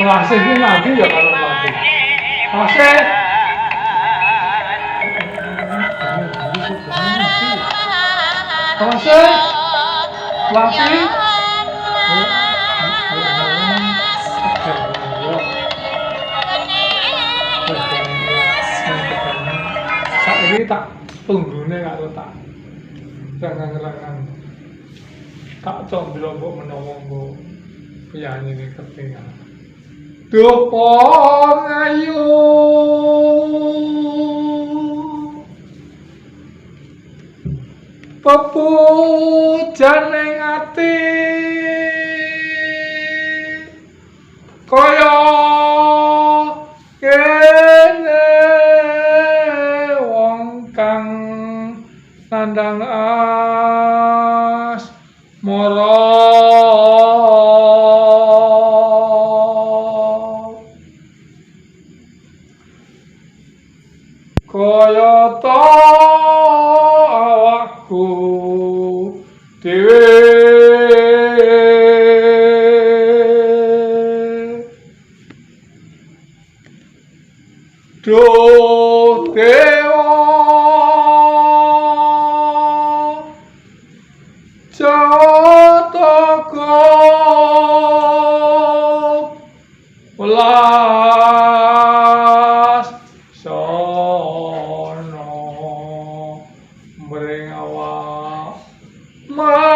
Kelas iki nanti ya karo mati. Kelas. Kelas. Mati. Saiki tak tunggune karo tak rengang-rengang. Tak condro mbok menawa mbok piyanyine ketinggalan. Duh ayu pepujane ati kaya kene wong kang nandhang asmara. Kaya ta awakku dhewe duh dewa jataka welas sono mring awak mami.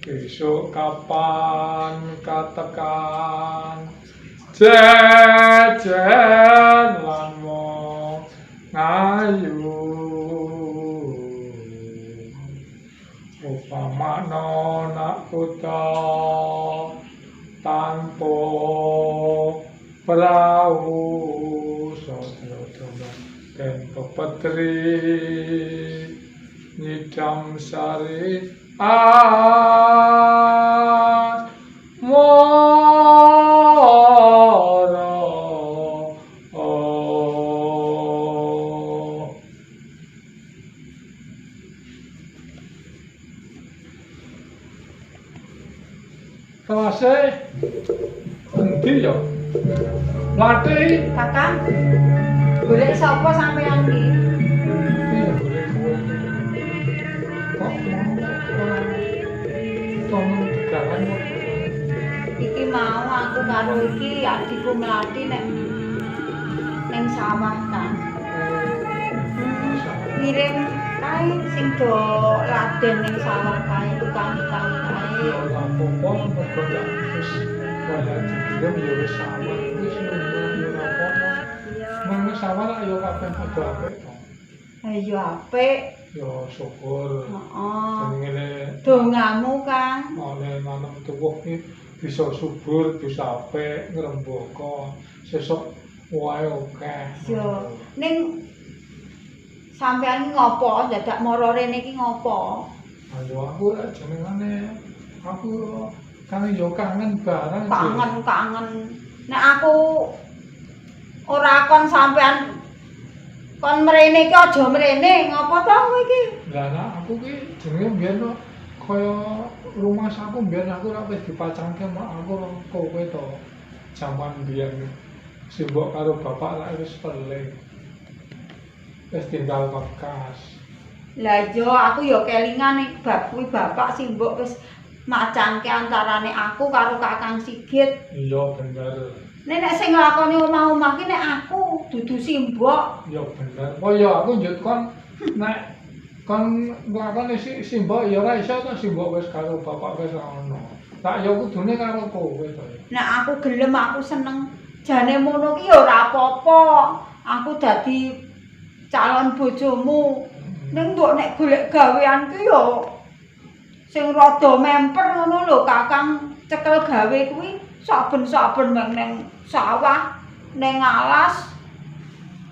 Besok kapan katekan jejen lan wong ngayu upamakna nak kutha tanpa prau sadra den pepetri nyidam sari asmara. Kelase endi ya? Mlati. Kakang, golek sapa sampean iki? Iya, golek kowe. Kok mau ora tegalan kok. Iki mau aku karo iki adikku Mlati nek ning sawah kan. Ngirim kae sing do laden ning sawah kae tukang-tukang kae. Ya ora apa-apa, mergo gak wis waya dikirim ya wis sawah wis lumayan ya ora apa-apa. Iya. Meng sawah lak ya kabeh padha apik to. Ha ya apik. Ya syukur. Heeh. Jenenge Dongamu, Kang. Oleh nanem tuwuh ki bisa subur, bisa apik, ngrembaka, sesuk wae akeh. Yo, ning sampean ngopo dadak mara rene iki ngopo? Ayo aku lek jenengane aku kan yo kangen barang. Kangen-kangen. Nek aku ora kon sampean kon mrene iki aja mrene, ngopo to kowe iki? Lah nek aku ki jenenge mbiyen kok kaya rumah saku mbiyen aku ora wis dipacangke mak aku karo kowe to. Jaman mbiyen simbok karo bapak lak wis peling. Wis tinggal bekas. Lah iya aku ya kelingan nek bab kuwi bapak simbok wis macangke antarane aku karo Kakang Sigit. Iya bener. Nek nek sing nglakoni omah-omah ki nek aku dudu simbok. Ya bener. Oh ya aku njut kon nek kon nglakoni simbok ya ora iso to simbok wis karo bapak wis ono. Tak ya kudune karo kowe to ya. Nek aku gelem aku seneng. Jane ngono ki ya ora apa-apa. Aku dadi calon bojomu. Ning mbok nek golek gawean ki ya sing rada memper ngono lho Kakang cekel gawe kuwi saben-saben meng neng sawah, neng alas.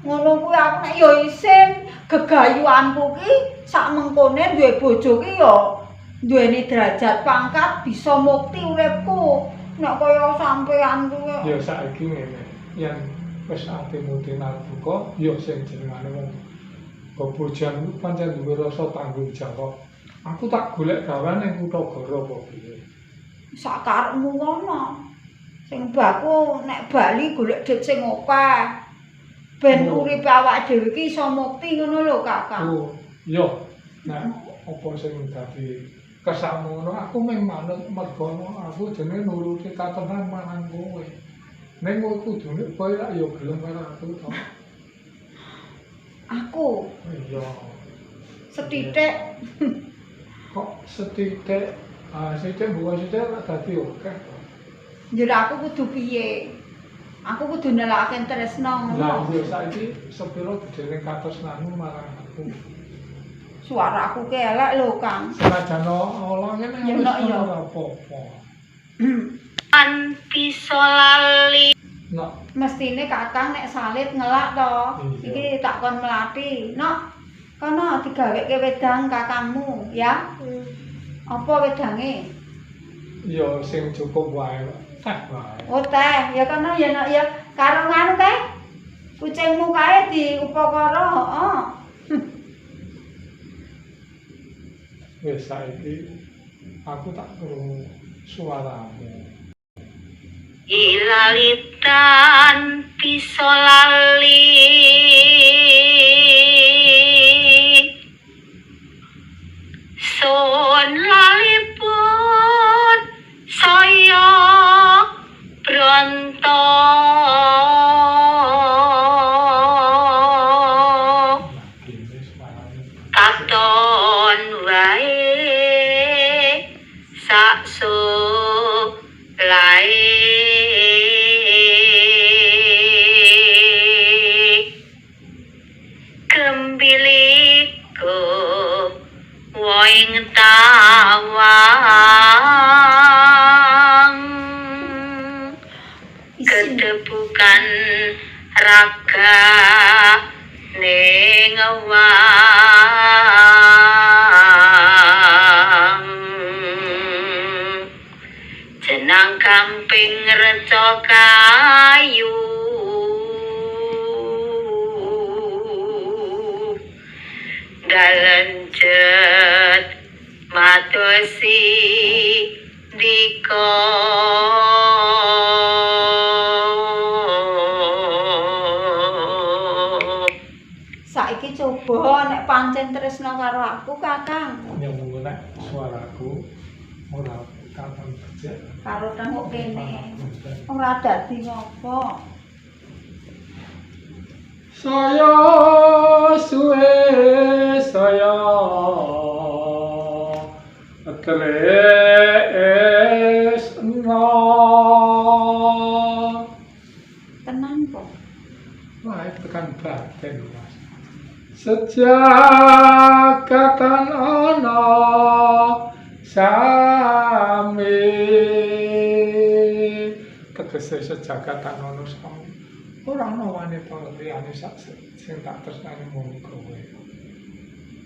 Ngono kuwi aku nek ya isin gegayuanku ki sak mengkone duwe bojo ki ya duweni derajat pangkat bisa mukti uripku. Nek kaya sampean kuwi ya saiki ngene, yen wis atimu tinarbuka ya sing jenengane wong bebojan kuwi pancen duwe rasa tanggung jawab. Aku tak golek gawean ning kutha Goro apa piye? Sak karepmu ngono. Sing baku nek bali golek duit sing akeh. Ben uripe awake dhewe iki iso mukti ngono lho, Kakang. Oh, iya. Nek apa sing dadi kersakmu ngono, aku mung manut mergo aku jenenge nuruti katenan marang kowe. Ning kowe kudune kowe lak ya gelem karo aku to. Aku? Iya. Sethithik. Kok sethithik? Ah, sithik bukan sithik lak dadi akeh to. Njur aku kudu piye? Aku kudu nelakake tresna ngono. Lah iya saiki sepiro gedene katresnanmu marang aku? Suaraku ki elek lho, Kang. Senajan ala ngene wis ora apa-apa. An bisa lali. Nok. Mestine Kakang nek salit ngelak to. Iki tak kon mlati. Nok, kono digaweke wedang kakangmu, ya. Apa wedange? Ya sing cukup wae. Teh wae. Oh, teh. Ya kono ya Nok ya. Karo nganu kae. Kucingmu kae diupakara, heeh. Wis saiki aku tak krungu suaramu. Ilalitan bisa lali. Son lalipun saya bronto. Katon wae sak lae. Kembiliku woing tawang ketepukan raga ning wang jenang kamping reca kayu dalan jet matosi dika. Saiki coba nek pancen tresna karo aku, Kakang. Ya munggo nek suaraku ora katon becik. Karo tengok kene. Ora dadi ngopo. Saya suwe saya tresna. Tenan po. Wah, tekan batin, Mas. Sejak katan ana sami, tegese sejagatan ana sami. Ora ana wanita liyane sak sing tak tresnani mung kowe.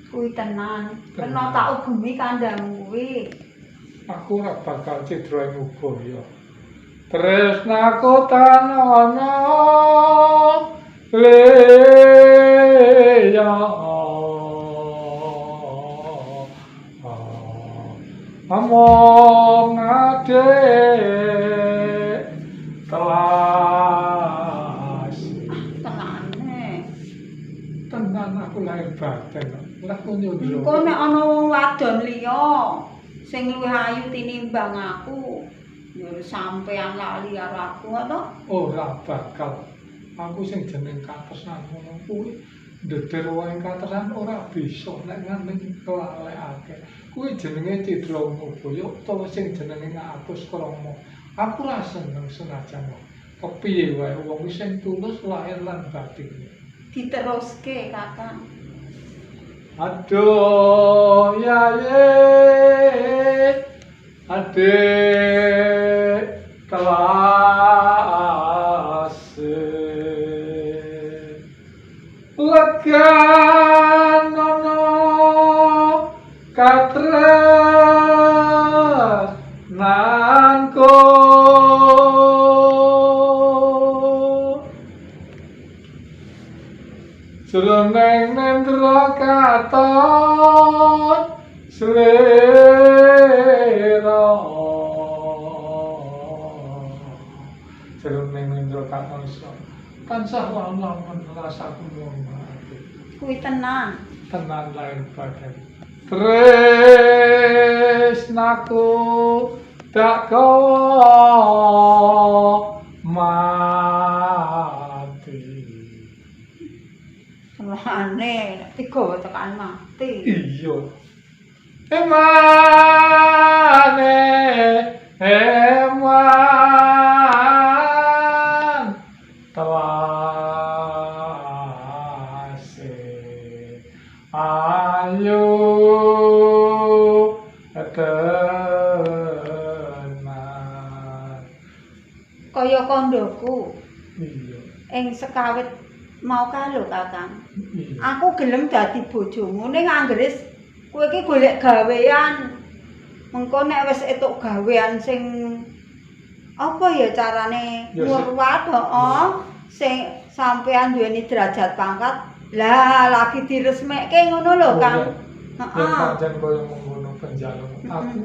Kuwi tenan. Kena tak ugemi kandhamu kuwi. Aku ora bakal cidra ing ubaya. Tresnaku tan ana liya. Among adek telas. Tenane. Tenan aku lahir batin. Lah aku nyundra. Engko nek ana wong wadon liya sing luwih ayu tinimbang aku, ya sampean lali karo aku to? Ora bakal. Aku sing jeneng katresnan ngono kuwi ndeder wae katresnan ora bisa nek nganti kelalekake. Kuwi jenenge cidra ngubaya utawa sing jenenge ngapus krama. Aku ora seneng senajan kepiye wae wong sing tulus lahir lan batin. Diteruske, Kakang. Aduh, yaye, adik telas legan ana katresnanku. Jroning nendra katon sliramu. Tansah lamun rasaku ngono ati. Kuwi tenan. Tenan lahir batin. Tresnaku tak gawa mati. Senengane nek digawa tekan mati. Iya. Emane eman telase ayu tenan. Kaya kondoku Iya. ing sekawit mau kae lho, Kakang. Iya. Aku gelem dadi bojomu ning anggere kowe iki golek gawean. Mengko nek wis etuk gawean sing apa ya carane Ya, sing- ngurwat, heeh, sing sampean duweni derajat pangkat, lah lagi diresmekke ngono lho, Oh, Kang. Yen Heeh. pancen kaya mengkono penjaluk aku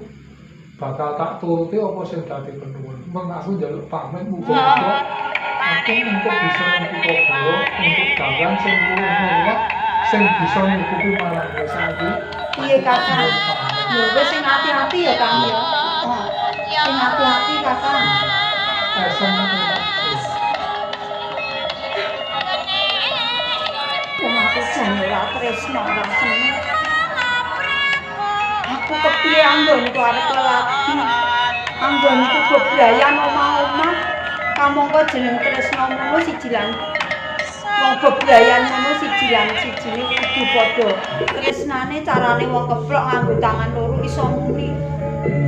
bakal tak turuti apa sing dadi penuwun. Meng aku njaluk pamit muga-muga aku engko bisa nempuh kobra untuk gawean sing luwih murah sing bisa nyukupi marang kowe saiki. Piye, Kakang? Ya wis sing ati-ati ya, Kang ya. Heeh. Sing ati-ati, Kakang. Esem Wong aku jan ora tresno, ora seneng. Aku kepiye anggonku arep lelaki? Anggonku bebrayan omah-omah. Kamangka jeneng tresno ngono siji lan wong bebrayan ngono siji lan sijine kudu padha. Tresnane carane wong keplok nganggo tangan loro iso muni.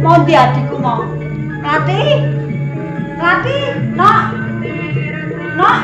Mau ndi adikku mau? Mlati. Mlati, Nok. Nok.